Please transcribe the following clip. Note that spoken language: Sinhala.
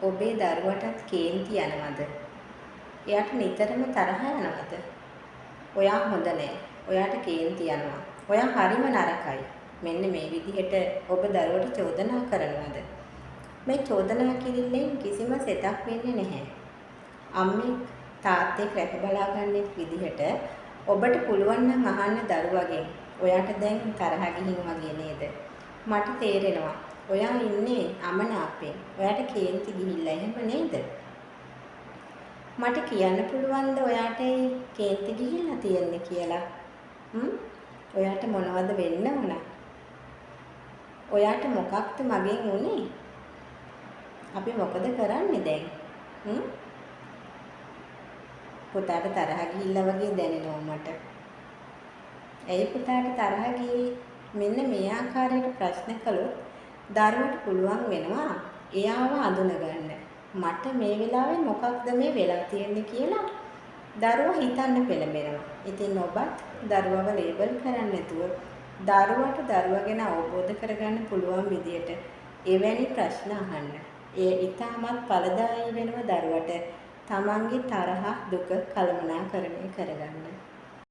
ඔබේ දරුවටත් කේන්ති යනවද? එයාට නිතරම තරහ යනවද? ඔයා හොඳ නෑ. ඔයාට කේන්ති යනවා. ඔයා හරිම නරකයි. මෙන්න මේ විදිහට ඔබ දරුවට චෝදනා කරනවද? මේ චෝදනා කිරිල්ලෙන් කිසිම සෙතක් වෙන්නේ නැහැ. අම්මෙක් තාත්තෙක් රැක බලා ගන්නෙක් විදිහට ඔබට පුළුවන් නම් අහන්න දරුවගෙන්, ඔයාට දැන් තරහ ගිහින් වගේ නේද? මට තේරෙනවා ඔයා ඉන්නේ අමනාපෙන්. ඔයාට කේන්ති ගිහිල්ලා එහෙම නේද? මට කියන්න පුළුවන්ද ඔයාට ඒ කේන්ති ගිහිල්ලා තියෙන්නේ කියලා? ඔයාට මොනවද වෙන්න ඕන? ඔයාට මොකක්ද මගෙන් වුනේ? අපි මොකද කරන්නේ දැන්? පුතාට තරහ ගිහිල්ලා වගේ දැනෙනවා මට. ඇයි පුතාට තරහ ගියේ? මෙන්න මේ ආකාරයට ප්‍රශ්න කළොත් දරුවට පුළුවන් වෙනවා එයාව අඳුනගන්න. මට මේ වෙලාවේ මොකක්ද මේ වෙලා තියෙන්නේ කියලා දරුවා හිතන්න පෙළඹෙනවා. ඉතින් ඔබත් දරුවව ලේබල් කරන්නේ නැතුව දරුවට දරුවා ගැන අවබෝධ කරගන්න පුළුවන් විදියට එවැනි ප්‍රශ්න අහන්න. එය ඉතාමත් ඵලදායී වෙනවා දරුවට තමන්ගේ තරහ දුක කළමනාකරණය කරගන්න.